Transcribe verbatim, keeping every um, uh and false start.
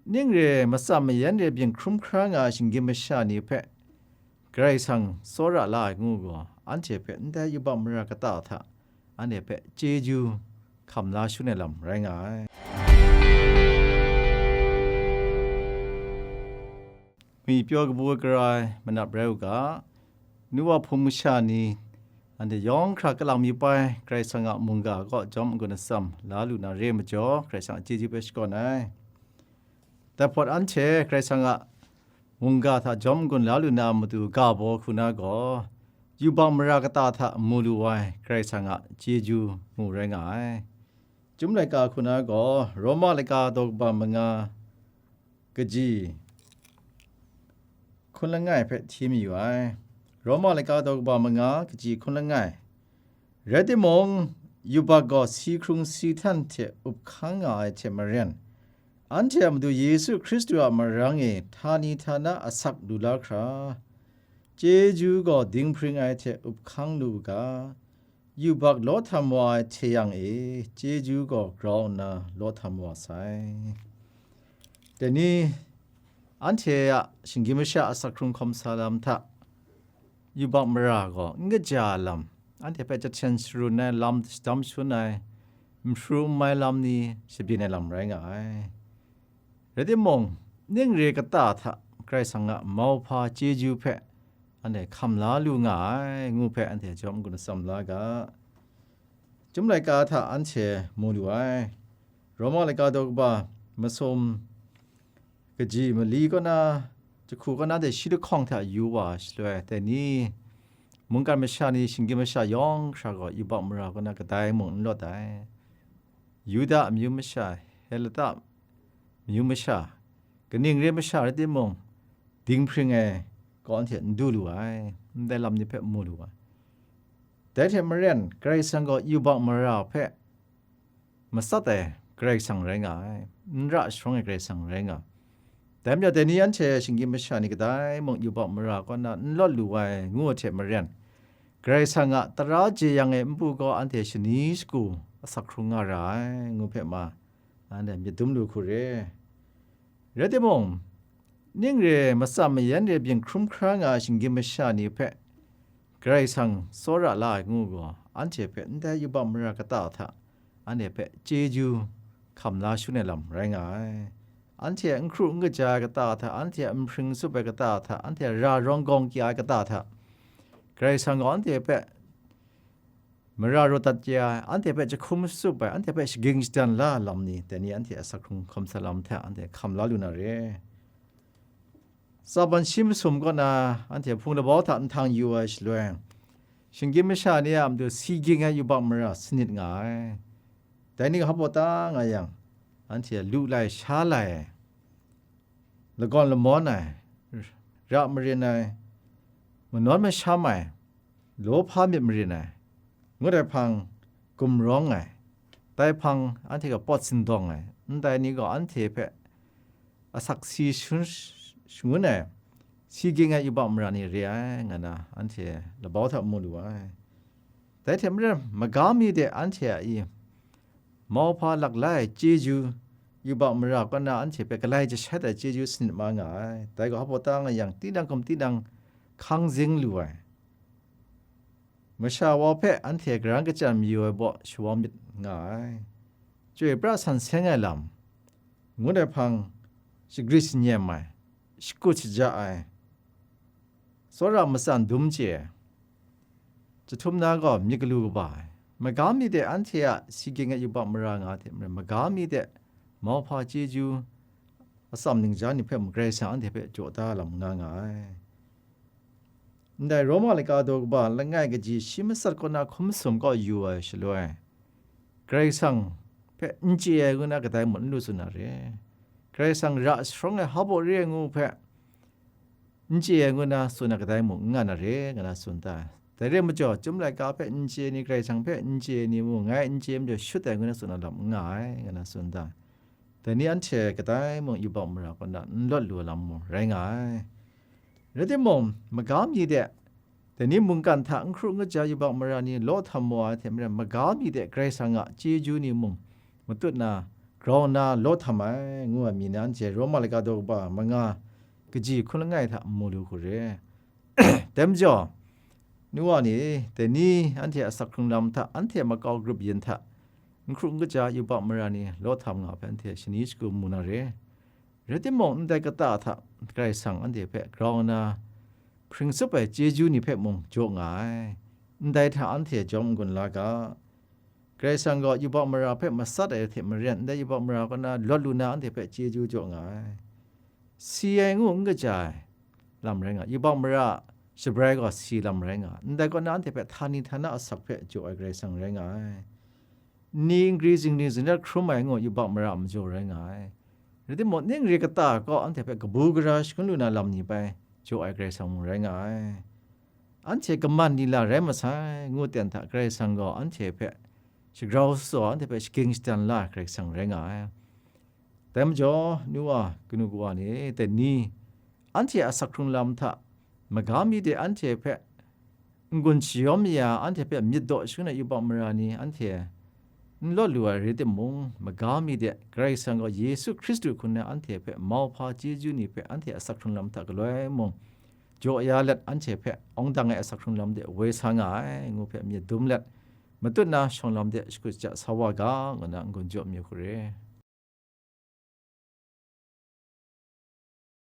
Ning re ai, matsam mayan re ai byin hkrum hkra nga ai shinggyim masha ni hpe Karai Kasang tsawra la ai ngu gaw, anhte hpe ndai yubak mara kata hta anhte hpe chyeju hkam la shangun ai lam rai nga ai. Ngwi pyaw kabu ai gara ai manap rai u ga, nu wa hpung masha ni, anhte yawng hkra kalang mi pai Karai Kasang a mungga kaw jawm n-gun atsam la lu na re ai majaw, Karai Kasang a chyeju hpe shakawn ai. Dai hpawt anhte Karai Kasang a mungga hta jawm n-gun la lu na a matu ga baw hku na gaw, yubak mara kata hta mu lu ai Karai Kasang a chyeju mu rai nga ai. Chyum laika hku na gaw, Roma laika daw kaba manga kaji hkun langai hpe hti mayu ai. Roma laika daw kaba manga kaji hkun langai. Rai timung, yubak gaw si hkrung si htan hte up hkang nga ai hte maren, anhte a Madu Yesu Hkristu a marang e htani htana asak lu la hkra, chyeju gaw dinghpring ai hte up hkang lu u ga, yubak law htam wa ai hte yang e, chyeju gaw grau nna law htam wa sai. Dai ni, anhte a shinggyim masha asak hkrung hkawm sa lam hta, yubak mara gaw n kaja lam, anhte hpe jahten sharun ai lam, shadam shangun ai, n hpru n mai lam ni shabyin ai lam rai nga ai. Rai timung, ning re kata hta Karai Kasang a mauhpa chyeju hpe anhte hkam la lu nga ai, ngu hpe anhte jawm n-gun atsam la ga. Chyum laika hta anhte mu lu ai. Roma laika daw kaba masum kaji mali kaw na, jahku kaw na de shi lahkawng hta yu wa shaloi, dai ni mungkan masha ni shinggyim masha yawng hkra gaw yubak mara kaw na kadai mung n lawt ai. Yuda amyu masha, Helata amyu masha, kaning re masha rai timung, dinghpring ai kaw anhte n du lu ai, ndai lam ni hpe mu lu ai. Dai hte maren, Karai Kasang gaw yubak mara hpe matsat ai Karai Kasang rai nga ai, n ra sharawng ai Karai Kasang rai nga ai. Dai majaw, dai ni anhte shinggyim masha ni kadai mung yubak mara kaw na n lawt lu ai, ngu ai hte maren, Karai Kasang a tara jeyang ai npu gaw anhte shani shagu asak hkrung nga ra ai, ngu hpe ma, anhte myit dum lu hku re. Rai timung, ning re ai, matsam mayan re ai byin hkrum hkra nga ai shinggyim masha ni hpe Karai Kasang tsawra la ai ngu gaw, anhte hpe ndai yubak mara kata hta anhte hpe chyeju hkam la shangun ai lam rai nga ai. Anhte a n hkru n kaja ai kata hta, anhte a nhpring n tsup ai kata hta, anhte a ra rawng gawng kya ai kata hta, Karai Kasang gaw anhte hpe mara rawt dat ya ai, anhte hpe jahkum shatsup ai, anhte hpe shaging shadan la ai lam ni, dai ni anhte a asak hkrung hkawm sa lam hta anhte hkam la lu na re. Tsaban shi masum kaw na anhte hpung labau hta nhtang yu ai shaloi, shinggyim masha ni a matu si ging ai yubak mara sanit nga ai. Dai ni hpa baw ta nga yang, anhte lu lai sha lai ai, lagawn lamawn ai, ra marin ai, manawn masham ai, lawhpa myit marin ai, ngut ai hpang gumrawng ai, dai hpang anhte gaw pawt sindawng ai, ndai ni gaw anhte hpe asak si shangun, shangun ai, si ging ai yubak mara ni re ai, nga na anhte labau hta mu lu ai. Dai hte maren, maga mi de anhte a i, mauhpa laklai ai chyeju, yubak mara kaw na anhte hpe galai jashat ai chyeju sanit ma nga ai. Dai gaw hpa baw ta nga yang, tinang hkum tinang hkang zing lu ai, masha wa hpe anhte karan kachyan mayu ai baw shawa myit nga ai, chyoi pra san seng ai lam, ngut ai hpang shagrit shanyem ai, shakut shaja ai, tsawra matsan dum chye ai, jahtum na gaw myit galu kaba ai, maga mi de anhte a si ging ai yubak mara nga hte maren, maga mi de mauhpa chyeju atsam ningja ni hpe mung Karai Kasang anhte hpe jaw da lam nga nga ai. Ndai Roma laika daw kaba langai kaji shi matsat kaw na hkum masum kaw yu ai shaloi, Karai Kasang hpe n chye ai ngu na kadai mung n lu tsun na re. Karai Kasang ra sharawng ai hpa baw re ai ngu hpe n chye ai ngu na tsun na kadai mung n nga na re, nga na tsun ta ai. Dai re majaw, Chyum laika hpe n chye ni, Karai Kasang hpe n chye ni mung, ngai n chye majaw shut ai ngu na tsun na lam n nga ai, nga na tsun ta ai. Dai ni anhte kadai mung yubak mara kaw na n lawt lu ai lam mung rai nga ai. Rai timung, maga mi de, dai ni mungkan hta n hkru n kaja yubak mara ni law htam wa ai hte maren, maga mi de Karai Kasang a chyeju ni mung matut na, grau nna law htam ai, ngu ai mi na anhte Roma laika daw kaba manga kaji hkun langai hta mu lu hku re. Dai majaw, nu wa ni, dai ni anhte asak hkrung lam hta, anhte makau grup yin hta, n hkru n kaja yubak mara ni law htam nga hpe anhte shani shagu mu na re. Rai timung, ndai kata hta Karai Kasang anhte hpe grau nna hpring tsup ai chyeju ni hpe mung jaw nga ai. Ndai hta anhte jawm n-gun la ga. Karai Kasang gaw yubak mara hpe matsat ai hte maren, ndai yubak mara kaw na lawt lu na anhte hpe chyeju jaw nga ai. Si ai ngu n kaja ai lam rai nga, yubak mara shabrai gaw si lam rai nga, ndai kaw na anhte hpe htani htana asak hpe jaw ai Karai Kasang rai nga ai. Nni n gri zingri zingrat hkrum ai ngu yubak mara a majaw rai nga ai. Rai timung, ning re kata kaw anhte hpe kabu gara shangun lu na lam ni bai jaw ai Karai Kasang mung rai nga ai. Anhte kaman ni la rai masai, ngu ten hta Karai Kasang gaw anhte hpe shagrau shazaw, anhte hpe shaging shadan la ai Karai Kasang rai nga ai. Dai majaw, nu wa, kanu kawa ni, dai ni, anhte a asak hkrung lam hta, maga mi de anhte hpe n-gun shayawm ya, anhte hpe myit daw shangun ai yubak mara ni, anhte n lawt lu ai rai timung, maga mi de Karai Kasang gaw Yesu Hkristu hku nna anhte hpe mauhpa chyeju ni hpe anhte a asak hkrung lam hta galoi mung jaw ya let, anhte hpe awng dang ai asak hkrung lam de woi sa nga ai, ngu hpe myit dum let, matut na shawng lam de shakut shaja sa wa ga, ngu na n-gun jaw mayu hku re.